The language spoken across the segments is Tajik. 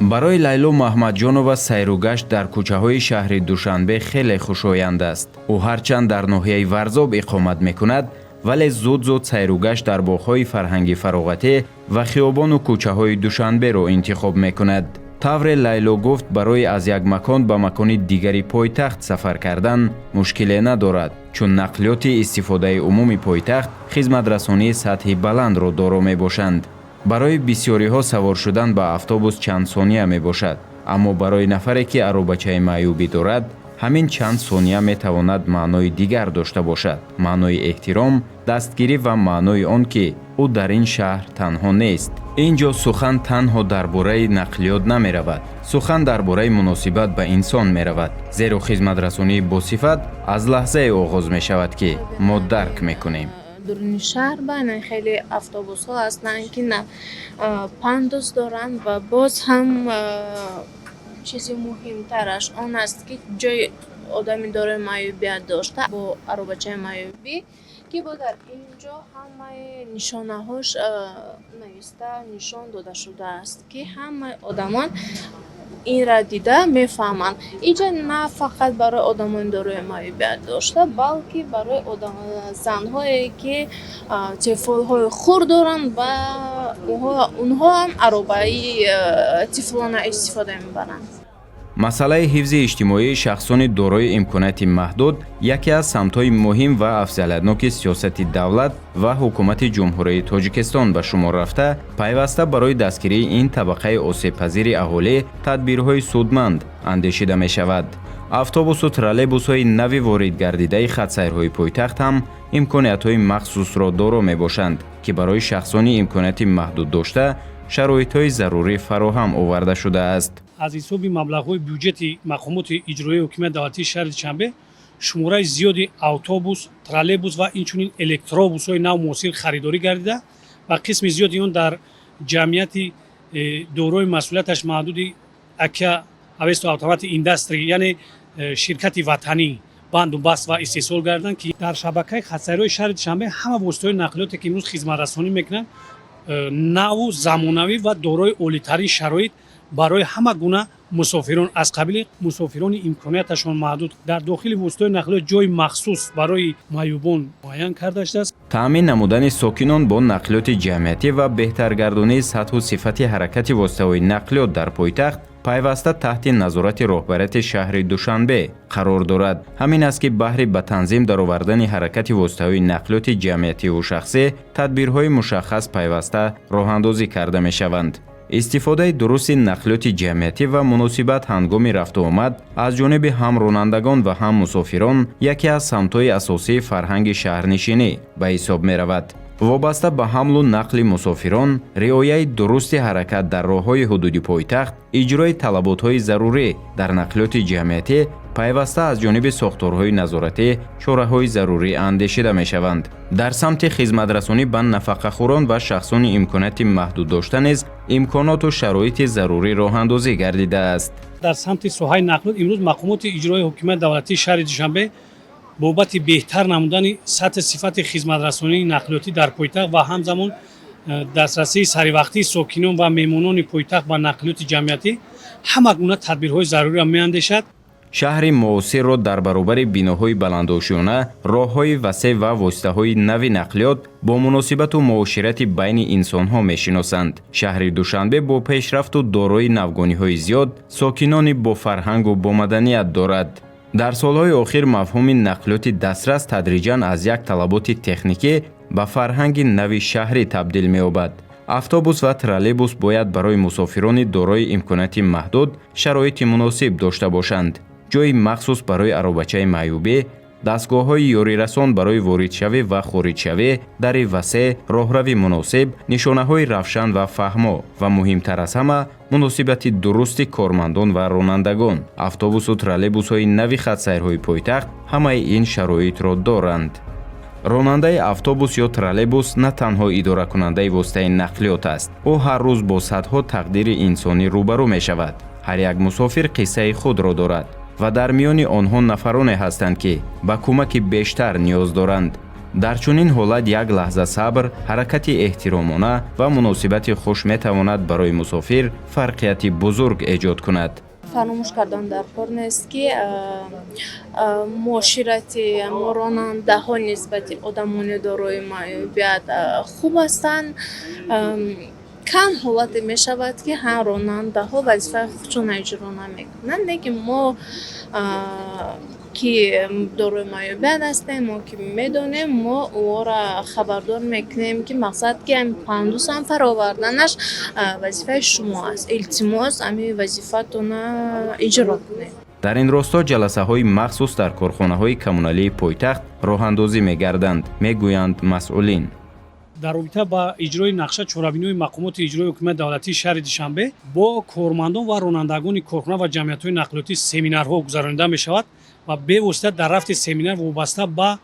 Барои Лайло Маҳмадҷонова сайру гашт дар кӯчаҳои шаҳри Душанбе хеле хушоянд аст. Ӯ ҳарчанд дар ноҳияи Варзоб иқомат мекунад, вале зуд-зуд сайругашт дар боғҳои фарҳанги фароғатӣ ва хиёбону кӯчаҳои Душанберо интихоб мекунад. Тавре Лайло гуфт, барои аз як макон ба макони дигари пойтахт сафар кардан мушкиле надорад, чун нақлиёти истифодаи умуми пойтахт хизматрасонии сатҳи баландро доро мебошанд. Барои бисёриҳо савор шудан ба автобус чанд сония мебошад, аммо барои нафаре, ки аробачаи маъюбӣ дорад, ҳамин чанд сония метавонад маънои дигар дошта бошад: маънои эҳтиром, дастгирӣ ва маънои он, ки ӯ дар ин шаҳр танҳо нест. Ин ҷо сухан танҳо дар бораи нақлиёт намеравад, сухан дар бораи муносибат ба инсон меравад, зеро хизматрасонии босифат аз лаҳзае оғоз мешавад, ки мо дарк мекунем. Дуруни шаҳр байна хеле автобусҳо ҳастанд, ки на пандус доранд, ва боз ҳам чизи муҳимтараш он аст, ки ҷои одами дорои маъюбият дошта бо аробачаи маъюбӣ, ки бо дар ин ҷо ҳамаи нишонаҳош нависта нишон дода шудааст, ки ҳамаи одамон инра дида мефаҳманд. Инҷа на фақат барои одамони дорои маъюбият дошта, балки барои занҳое, ки тифлҳои хурд доранд ва онҳо ҳам аробаи тифлона истифода мебаранд. Масъалаи ҳифзи иҷтимоии шахсони дорои имконияти маҳдуд яке аз самтҳои муҳим ва афзалиятноки сиёсати давлат ва ҳукумати Ҷумҳурии Тоҷикистон ба шумор рафта, пайваста барои дастгирии ин табақаи осебпазири аҳолӣ тадбирҳои судманд андешида мешавад. Автобусу троллейбусҳои нави воридгардидаи хатсайрҳои пойтахт ҳам имкониятҳои махсусро доро мебошанд, ки барои шахсони имконияти маҳдуд дошта шароитҳои зарурӣ фароҳам оварда шудааст. Аз ҳисоби маблағҳои бюҷети мақомоти иҷроияи ҳокимияти давлатии шаҳри Душанбе шумораи зиёди автобус, троллейбус ва инчунин электробусҳои нав муосир харидорӣ гардида ва қисми зиёди он дар ҷамъияти дорои масъулияташ маҳдуди Акия Авесто Автомати Индастри, яъне ширкати ватанӣ, банду баст ва истеҳсол гарданд, ки дар шабакаи хатсайрҳои шаҳри Душанбе ҳама воситаҳои нақлиёте, ки имрӯз хизматрасонӣ мекунанд, наву замонавӣ ва дорои олитарин шароит барои ҳама гуна мусофирон, аз қабили мусофирони имконияташон маҳдуд, дар дохили воситаҳои нақлиёт ҷои махсус барои маъюбон муайян карда шудааст. Таъмин намудани сокинон бо нақлиёти ҷамъиятӣ ва беҳтаргардонии сатҳу сифати ҳаракати воситаҳои нақлиёт дар пойтахт пайваста таҳти назорати роҳбарияти шаҳри Душанбе қарор дорад. Ҳамин аст, ки баҳри ба танзим даровардани ҳаракати воситаҳои нақлиёти ҷамъиятиву шахсӣ тадбирҳои мушаххас пайваста роҳандозӣ карда мешаванд. Истифодаи дурусти нақлиёти ҷамъиятӣ ва муносибат ҳангоми рафтуомад аз ҷониби ҳам ронандагон ва ҳам мусофирон яке аз самтҳои асосии фарҳанги шаҳрнишинӣ ба ҳисоб меравад. Вобаста ба ҳамлу нақли мусофирон, риояи дурусти ҳаракат дар роҳҳои ҳудуди пойтахт, иҷрои талаботҳои зарурӣ дар нақлиёти ҷамъиятӣ пайваста аз ҷониби сохторҳои назоратӣ чораҳои зарурӣ андешида мешаванд. Дар самти хизматрасонӣ ба нафақахӯрон ва шахсони имконияти маҳдуд дошта низ имконоту шароити зарурӣ роҳандозӣ гардидааст. Дар самти соҳаи нақлиёт имрӯз мақомоти иҷроияи ҳокимияти давлатии шаҳри Душанбе бобати беҳтар намудани сатҳи сифати хизматрасонии нақлиётӣ дар пойтахт ва ҳамзамон дастрасии саривақтии сокинон ва меҳмонони пойтахт ба нақлиёти ҷамъиятӣ ҳама гуна тадбирҳои заруриро меандешад. Шаҳри муосирро дар баробари биноҳои баландошёна, роҳҳои васеъ ва воситаҳои нави нақлиёт бо муносибату муоширати байни инсонҳо мешиносанд. Шаҳри Душанбе бо пешрафту дорои навгониҳои зиёд, сокинони бофарҳангу бомаданият дорад. Дар солҳои охир мафҳуми нақлиёти дастрас тадриҷан аз як талаботи техникӣ ба фарҳанги нави шаҳрӣ табдил меёбад. Автобус ва троллейбус бояд барои мусофирони дорои имконияти маҳдуд шароити муносиб дошта бошанд: ҷойи махсус барои аробачаи маъюбӣ, дастгоҳҳои ёрирасон барои воридшавӣ ва хориҷшавӣ, дари васеъ, роҳрави муносиб, нишонаҳои равшан ва фаҳмо ва, муҳимтар аз ҳама, муносибати дурусти кормандон ва ронандагон. Автобусу троллейбусҳои нави хатсайрҳои пойтахт ҳамаи ин шароитро доранд. Ронандаи автобус ё троллейбус на танҳо идоракунандаи воситаи нақлиёт аст. Ӯ ҳар рӯз бо садҳо тақдири инсонӣ рӯбарӯ мешавад. Ҳар як мусофир қиссаи худро дорад ва дар миёни онҳо нафароне ҳастанд, ки ба кӯмаки бештар ниёз доранд. Дар чунин ҳолат як лаҳза сабр, ҳаракати эҳтиромона ва муносибати хуш метавонад барои мусофир фарқияти бузург эҷод кунад. Фаромӯш кардан дар кор нест, ки муоширати ронандаҳо нисбати одамони дорои маъюбият хуб ҳастанд. Кам ҳолате мешавад, ки ҳам ронандаҳо вазифаи худшонро иҷро намекунанд, лекин мо, ки дорои маъюбият ҳастем, мо ки медонем, мо ӯро хабардор мекунем, ки мақсад ки ҳамин пандусам фароварданаш вазифаи шумо аст, илтимос, ҳамин вазифатона иҷро кунед. Дар ин росто ҷаласаҳои махсус дар корхонаҳои коммуналии пойтахт роҳандозӣ мегарданд, мегӯянд масъулин. Дар робита ба иҷрои нақша чорабиниҳои мақомоти иҷрои ҳукумати давлатии шаҳри Душанбе бо кормандон ва ронандагони корхона ва ҷамъиятҳои нақлиётӣ семинарҳо гузаронида мешавад ва бевосита дар рафти семинар вобаста ба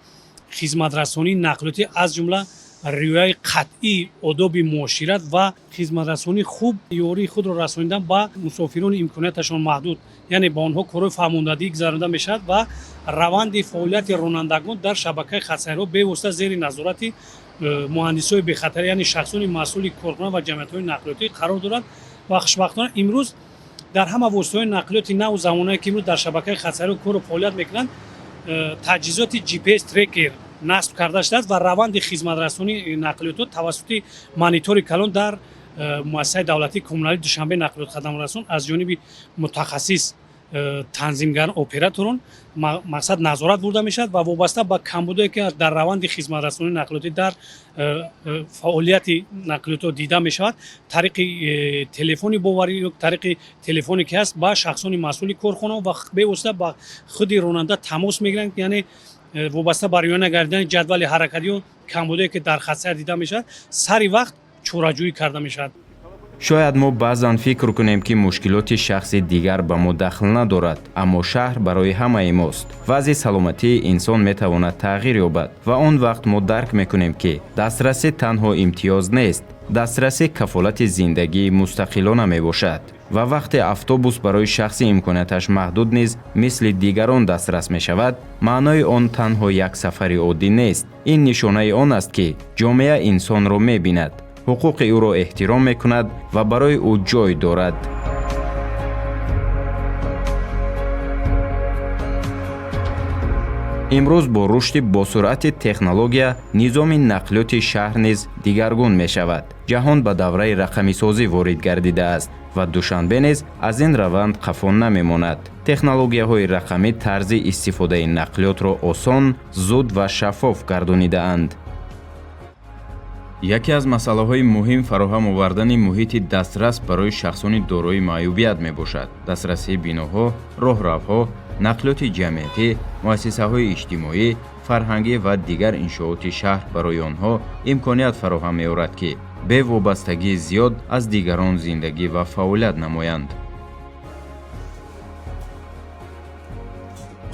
хизматрасонии нақлиётӣ, аз ҷумла риояи қатъии одоби муошират ва хизматрасонии хуб, ёрии худро расонидан ба мусофирони имконияташон маҳдуд, яъне ба онҳо корҳои фаҳмондадӣ гузаронида мешавад ва раванди фаъолияти ронандагон дар шабакаи хатсайрҳо бевосита зери назорати муҳандисҳои бехатарӣ, яъне шахсони масъули корхона ва ҷамъиятҳои нақлиётӣ қарор дорад. Ва хушбахтона имрӯз дар ҳама воситаҳои нақлиёти наву замонае, ки имрӯз дар шабакаи хатсайрҳо кору фаъолият мекунанд, таҷҳизоти GPS трекер насб карда шудааст ва раванди хизматрасонии нақлиётҳо тавассути монитори калон дар муассисаи давлатии коммуналии Душанбе нақлиёт хадамрасон аз ҷониби мутахассис, танзимгар, операторон мақсад назорат бурда мешавад ва вобаста ба камбудое, ки дар раванди хизматрасонии нақлиётӣ дар фаъолияти нақлиётҳо дида мешавад, тариқи телефони боварӣ ё тариқи телефоне, ки ҳаст, ба шахсони масъули корхона ва бевосита ба худи ронанда тамос мегиранд, яъне вобаста ба риоя нагардидани ҷадвали ҳаракатиё камбудое, ки дар хатсайр дида мешавад, сари вақт чораҷӯӣ карда мешавад. Шояд мо баъзан фикр кунем, ки мушкилоти шахси дигар ба мо дахл надорад, аммо шаҳр барои ҳамаи мост. Вазъи саломатии инсон метавонад тағйир ёбад ва он вақт мо дарк мекунем, ки дастрасӣ танҳо имтиёз нест, дастрасӣ кафолати зиндагии мустақилона мебошад. Ва вақте автобус барои шахси имконияташ маҳдуд низ мисли дигарон дастрас мешавад, маънои он танҳо як сафари оддӣ нест. Ин нишонаи он аст, ки ҷомеа инсонро мебинад, ҳуқуқи ӯро эҳтиром мекунад ва барои ӯ ҷой дорад. Имрӯз бо рушди босуръати технология низоми нақлиёти шаҳр низ дигаргун мешавад. Ҷаҳон ба давраи рақамисозӣ ворид гардидааст ва Душанбе низ аз ин раванд қафо намемонад. Технологияҳои рақамӣ тарзи истифодаи нақлиётро осон, зуд ва шаффоф гардонидаанд. Яке аз масъалаҳои муҳим фароҳам овардани муҳити дастрас барои шахсони дорои маъюбият мебошад. Дастрасии биноҳо, роҳравҳо, нақлиёти ҷамъиятӣ, муассисаҳои иҷтимоӣ, фарҳангӣ ва дигар иншооти шаҳр барои онҳо имконият фароҳам меорад, ки бе вобастагии зиёд аз дигарон зиндагӣ ва фаъолият намоянд.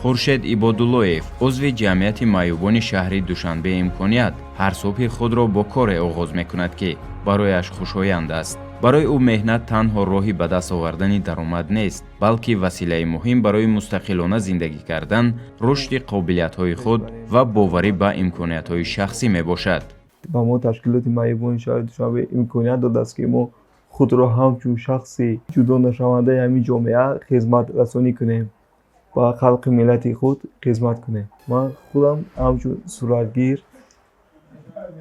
Хуршед Ибодуллоев, узви ҷамъияти маъюбони шаҳри Душанбе «Имконият», ҳар субҳи худро бо коре оғоз мекунад, ки барояш хушоянд аст. Барои ӯ меҳнат танҳо роҳи ба даст овардани даромад нест, балки василаи муҳим барои мустақилона зиндагӣ кардан, рушди қобилиятҳои худ ва боварӣ ба имкониятҳои шахсӣ мебошад. Ба мо ташкилоти маъюбони шаҳри Душанбе имконият додааст, ки мо худро ҳамчун шахси ҷудо нашавандаи ҳамин ҷомеа хизматрасонӣ кунем, ба халқи миллати худ хизмат кунем. Ман худам ҳамчун суратгир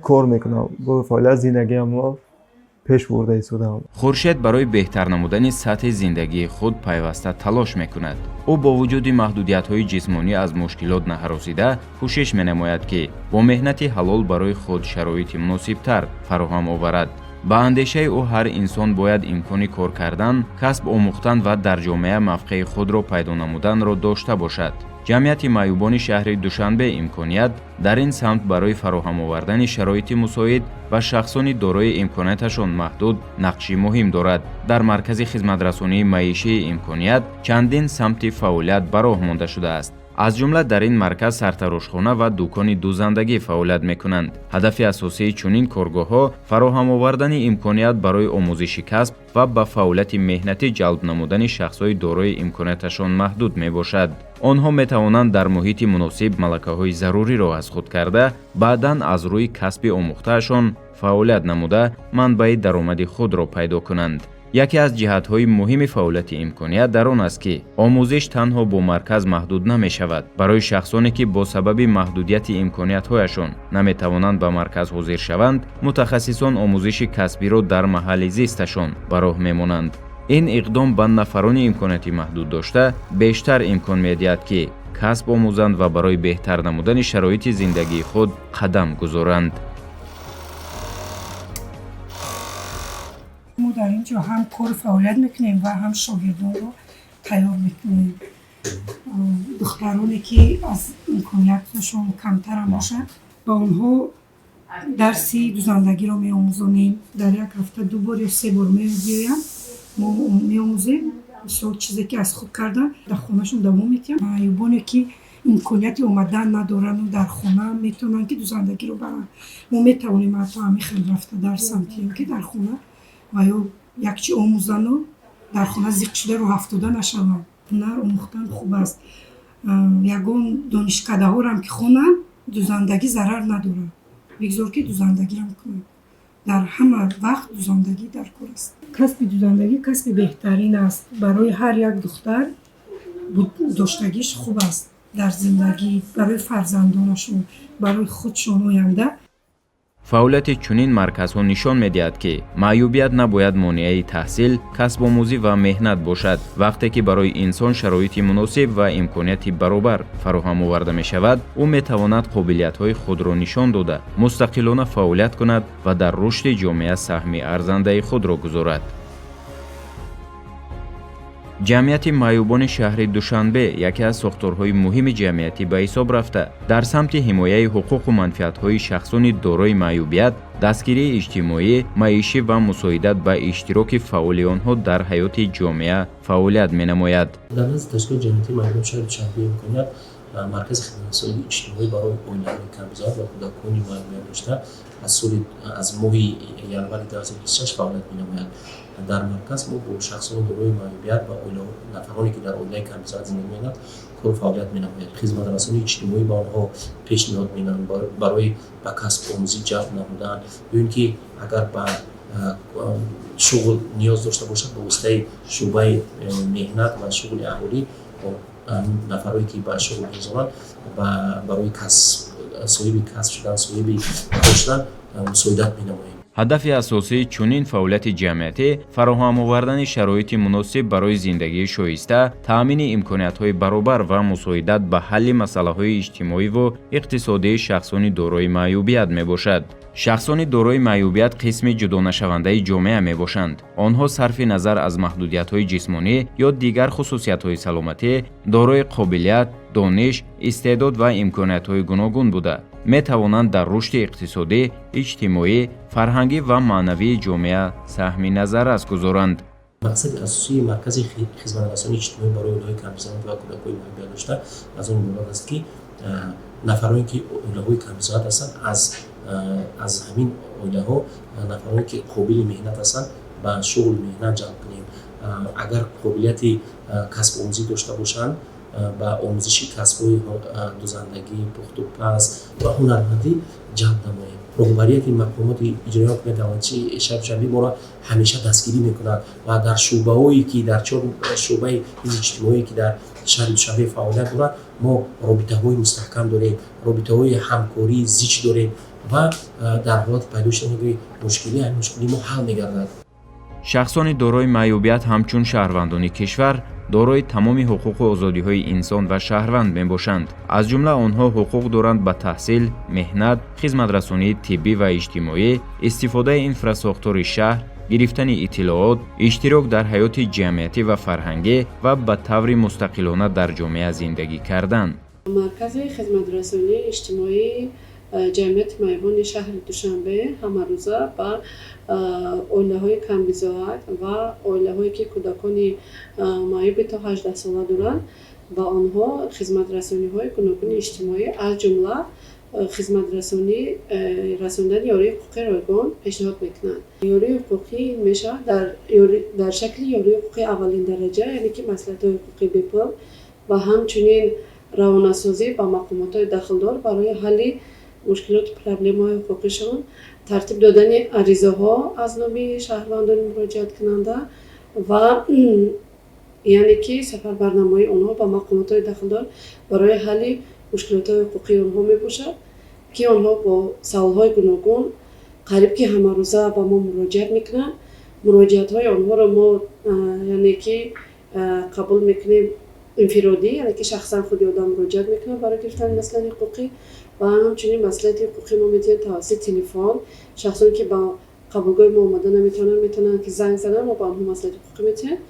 кор мекунам, бо фаъолият зиндагиамро пеш бурда истодаам. Хуршед барои беҳтар намудани сатҳи зиндагии худ пайваста талош мекунад. Ӯ бо вуҷуди маҳдудиятҳои ҷисмонӣ аз мушкилот наҳаросида кӯшиш менамояд, ки бо меҳнати ҳалол барои худ шароити муносибтар фароҳам оварад. Ба андешаи ӯ, ҳар инсон бояд имкони кор кардан, касб омӯхтан ва дар ҷомеа мавқеи худро пайдо намуданро дошта бошад. Ҷамъияти маъюбони шаҳри Душанбе «Имконият» дар ин самт барои фароҳам овардани шароити мусоид ба шахсони дорои имконияташон маҳдуд нақши муҳим дорад. Дар маркази хизматрасонии маишии «Имконият» чандин самти фаъолият ба роҳ монда шудааст. Аз ҷумла дар ин марказ сартарошхона ва дукони дӯзандагӣ фаъолият мекунанд. Ҳадафи асосии чунин коргоҳҳо фароҳам овардани имконият барои омӯзиши касб ва ба фаъолияти меҳнатӣ ҷалб намудани шахсҳои дорои имконияташон маҳдуд мебошад. Онҳо метавонанд дар муҳити муносиб малакаҳои заруриро аз худ карда, баъдан аз рӯи касби омӯхтаашон фаъолият намуда, манбаи даромади худро пайдо кунанд. Яке аз ҷиҳатҳои муҳими фаъолияти имконият дар он аст, ки омӯзиш танҳо бо марказ маҳдуд намешавад. Барои шахсоне, ки бо сабаби маҳдудияти имкониятҳояшон наметавонанд ба марказ ҳозир шаванд, мутахассисон омӯзиши касбиро дар маҳалли зисташон ба роҳ мемонанд. Ин иқдом ба нафарони имконияти маҳдуд дошта бештар имкон медиҳад, ки касб омӯзанд ва барои беҳтар намудани шароити зиндагии худ қадам гузоранд. Мо дар ин ҷо ҳам кору фаъолият мекунем ва ҳам шогирдонро тайёр мекунем. Духтароне, ки аз имконияташон камтарам бошад, ба онҳо дарси дузандагиро меомӯзонем. Дар як ҳафта ду бор ё се бор меоянд, мо меомӯзем. Мисол, чизе ки аз худ кардан, дар хонашон давом медиҳам. Маъюбоне, ки имконияти омадан надорану дар хона метавонанд, ки дузандагиро баранд, мо метавонем ҳатто ҳамин хел рафта дарсам диҳем, ки дар хона ва ё як чи омӯзану дар хона зиқ шуда рӯҳафтода нашаванд. Ҳунар омӯхтан хуб аст. Ягон донишкадаҳорам ки хонанд, дузандагӣ зарар надорад. Бигзор, ки дузандагирам кунанд. Дар ҳама вақт дузандагӣ дар кор аст. Касби дузандагӣ касби беҳтарин аст. Барои ҳар як духтар доштагиш хуб аст дар зиндагӣ, барои фарзандонашон, барои худшон оянда. Фаъолияти чунин марказҳо нишон медиҳад, ки маъюбият набояд монеаи таҳсил, касбомӯзӣ ва меҳнат бошад. Вақте ки барои инсон шароити муносиб ва имконияти баробар фароҳам оварда мешавад, ӯ метавонад қобилиятҳои худро нишон дода, мустақилона фаъолият кунад ва дар рушди ҷомеа саҳми арзандаи худро гузорад. Ҷамъияти маъюбони шаҳри Душанбе яке аз сохторҳои муҳими ҷамъиятӣ ба ҳисоб рафта, дар самти ҳимояи ҳуқуқу манфиатҳои шахсони дорои маъюбият, дастгирии иҷтимоӣ, маишӣ ва мусоидат ба иштироки фаъоли онҳо дар ҳаёти ҷомеа фаъолият менамояд. Дар назди ташкилоти ҷамъиятии маъюбони шаҳри Душанбе имконият маркази хидматрасонии иҷтимоӣ барои оилаҳои камбизоат ва кӯдакони маъюбият дошта аз соли аз моҳи январи 2026 фаъолият менамояд. Дар марказ мо бо шахсони дорои маъюбият ва нафароне, ки дар оилаи камбизоат зиндагӣ мекунанд, кору фаъолият менамояд. Хизматрасонии иҷтимоӣ ба онҳо пешниҳод менамояд барои ба касбомӯзӣ ҷалб намудан ё ин ки агар ба шуғл ниёз дошта бошад, ба воситаи шӯъбаи меҳнат ва шуғли аҳолӣ нафарое, ки ба шуғл ниёз доранд, барои соҳиби касб шудан, соҳиби кор шудан мусоидат менамоем. Ҳадафи асосии чунин фаъолияти ҷамъиятӣ фароҳам овардани шароити муносиб барои зиндагии шоиста, таъмини имкониятҳои баробар ва мусоидат ба ҳалли масъалаҳои иҷтимоиву иқтисодии шахсони дорои маъюбият мебошад. Шахсони дорои маъюбият қисми ҷудонашавандаи ҷомеа мебошанд. Онҳо сарфи назар аз маҳдудиятҳои ҷисмонӣ ё дигар хусусиятҳои саломатӣ, дорои қобилият, дониш, истеъдод ва имкониятҳои гуногун буда, метавонанд дар рушди иқтисодӣ, иҷтимоӣ, фарҳангӣ ва маънавии ҷомеа саҳми назаррас гузоранд. Мақсади асосии маркази хизматрасонии иҷтимоӣ барои оилаҳои камбизоат ва кӯдакҳои маъюбият дошта аз он иборат аст, ки нафароне, ки оилаҳои камбизоат ҳастанд, аз ҳамин оилаҳо нафароне, ки қобили меҳнат ҳастанд, ба шуғли меҳнат ҷалб кунем. Агар қобилияти касбомӯзӣ дошта бошанд, ба омӯзиши касбҳои дузандагӣ, пухтупаз ва ҳунармандӣ ҷалб намоем. Роҳбарияти мақомоти иҷроияи ҳокимияти давлатии шаҳри Душанбе моро ҳамеша дастгирӣ мекунад ва дар шӯъбаҳое, ки дар чор шӯъбаи ҳизби иҷтимоие, ки дар шаҳри Душанбе фаъолият дорад, мо робитаҳои мустаҳкам дорем, робитаҳои ҳамкории зич дорем ва дар ҳолати пайдо шудани мушкилӣ ҳамин мушкилӣ мо ҳал мегардад. Шахсони дорои маъюбият ҳамчун шаҳрвандони кишвар дорои тамоми ҳуқуқу озодиҳои инсон ва шаҳрванд мебошанд. Аз ҷумла онҳо ҳуқуқ доранд ба таҳсил, меҳнат, хизматрасонии тиббӣ ва иҷтимоӣ, истифодаи инфрасохтори шаҳр, гирифтани иттилоот, иштирок дар ҳаёти ҷамъиятӣ ва фарҳангӣ ва ба таври мустақилона дар ҷомеа зиндагӣ кардан. Маркази хизматрасонии иҷтимоии ҷамъияти маъюбони шаҳри Душанбе ҳамарӯза ба оилаҳои камбизоат ва оилаҳое, ки кӯдакони маъюби то 18 сола доранд, Ба онҳо хизматрасониҳои гуногуни иҷтимоӣ, аз ҷумла хизматрасонӣ расондани ёрии ҳуқуқии ройгон пешниҳод мекунанд. Ёрии ҳуқуқӣ мешавад дар шакли ёрии ҳуқуқии аввалин дараҷа, яъне ки маслиҳатҳои ҳуқуқии бепул ва ҳамчунин равонасозӣ ба мақомотҳои дахлдор барои ҳалли мушкилоту проблемаҳои ҳуқуқишон, тартиб додани аризаҳо аз номи шаҳрвандони муроҷиаткунанда ва яъне ки сафарбарнамоии онҳо ба мақомотҳои дахлдор барои ҳалли мушкилотҳои ҳуқуқии онҳо мебошад, ки онҳо бо саволҳои гуногун қариб ки ҳамарӯза ба мо муроҷиат мекунанд. Муроҷиатҳои онҳоро мо, яъне ки, қабул мекунем инфиродӣ, яъне ки шахсан худи одам муроҷиат мекунад барои гирифтани маслиҳати ҳуқуқӣ, ва ҳамчунин маслиҳати ҳуқуқӣ мо метавонем тавассути телефон. Шахсоне ки ба қабулгоҳи мо омада наметавонанд, метавонанд ки занг зананд, мо ба онҳо маслиҳати ҳуқуқӣ метиҳем.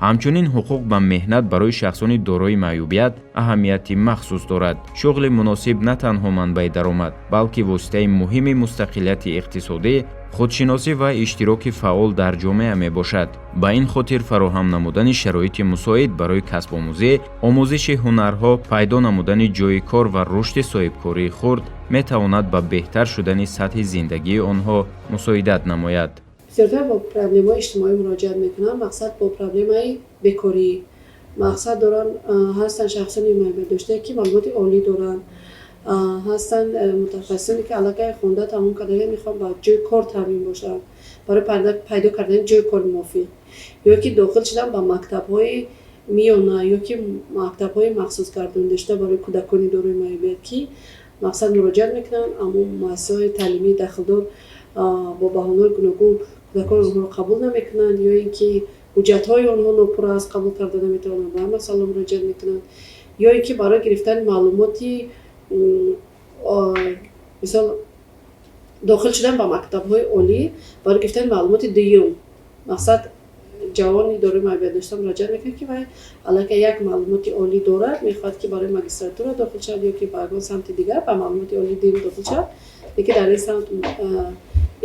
Ҳамчунин ҳуқуқ ба меҳнат барои шахсони дорои маъюбият аҳамияти махсус дорад. Шуғли муносиб на танҳо манбаи даромад, балки воситаи муҳими мустақилияти иқтисодӣ, худшиносӣ ва иштироки фаъол дар ҷомеа мебошад. Ба ин хотир фароҳам намудани шароити мусоид барои касбомӯзӣ, омӯзиши ҳунарҳо, пайдо намудани ҷойи кор ва рушди соҳибкории хурд метавонад ба беҳтар шудани сатҳи зиндагии онҳо мусоидат намояд. Бисёртар бо проблемаҳои иҷтимоӣ муроҷиат мекунанд, мақсад бо проблемаи бекорӣ мақсад доранд. Ҳастанд шахсони маъюбиятдоштае, ки маълумоти олӣ доранд, ҳастанд мутахассисоне, ки аллакай хонда тамом карда, мехоҳанд ба ҷои кор таъмин бошанд, барои пайдо кардани ҷои кори мувофиқ ё ки дохил шудан ба мактабҳои миёна ё ки мактабҳои махсус гардонидашуда барои кӯдакони дорои маъюбият, ки мақсад муроҷиат мекунанд, аммо муассисаҳои таълимии дахлдор бо баҳонаҳои гуногун кӯдакони онҳоро қабул намекунанд ё ин ки ҳуҷҷатҳои онҳо нопурра аст, қабул карда наметавонанд, ба ҳама масъала муроҷиат мекунанд, ё ин ки барои гирифтани маълумоти, мисол, дохил шудан ба мактабҳои олӣ, барои гирифтани маълумоти дуюм. Мақсад ҷавони дорои маъюбият дошта муроҷиат мекунад, ки вай аллакай як маълумоти олӣ дорад, мехоҳад, ки барои магистратура дохил шавад ё ки ба ягон самти дигар ба маълумоти олии дуюм дохил шавад, лекин дар ин самт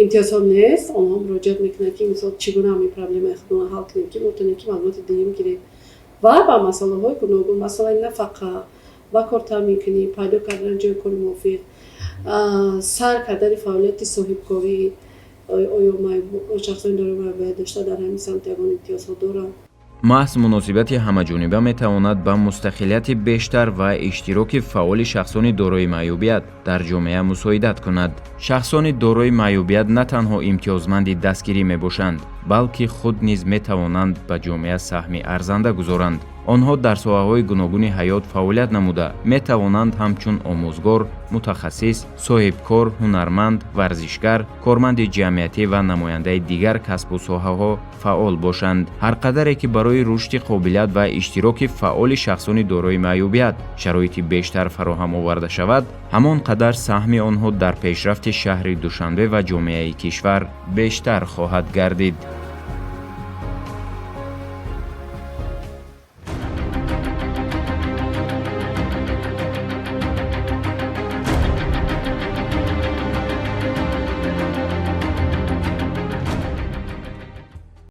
имтиёзҳо нест. Онҳо муроҷиат мекунанд, ки мисол чӣ гуна ҳамин проблемаи худро ҳал кунем, ки мо тавонем ки маълумоти дуюм гирем, ва ба масъалаҳои гуногун, масъалаи нафақа, ба кор таъмин кунӣ, пайдо кардани ҷои кори мувофиқ, сар кардани фаъолияти соҳибкорӣ. Оё шахсони дорои маъюбият дошта дар ҳамин самт ягон имтиёзҳо доранд? Маҳз муносибати ҳамаҷониба метавонад ба мустақилияти бештар ва иштироки фаъоли шахсони дорои маъюбият дар ҷомеа мусоидат кунад. Шахсони дорои маъюбият на танҳо имтиёзманди дастгирӣ мебошанд, балки худ низ метавонанд ба ҷомеа саҳми арзанда гузоранд. Онҳо дар соҳаҳои гуногуни ҳаёт фаъолият намуда метавонанд, ҳамчун омӯзгор, мутахассис, соҳибкор, ҳунарманд, варзишгар, корманди ҷамъиятӣ ва намояндаи дигар касбу соҳаҳо фаъол бошанд. Ҳар қадаре ки барои рушди қобилият ва иштироки фаъоли шахсони дорои маъюбият шароити бештар фароҳам оварда шавад, ҳамон қадар саҳми онҳо дар пешрафти шаҳри Душанбе ва ҷомеаи кишвар бештар хоҳад гардид.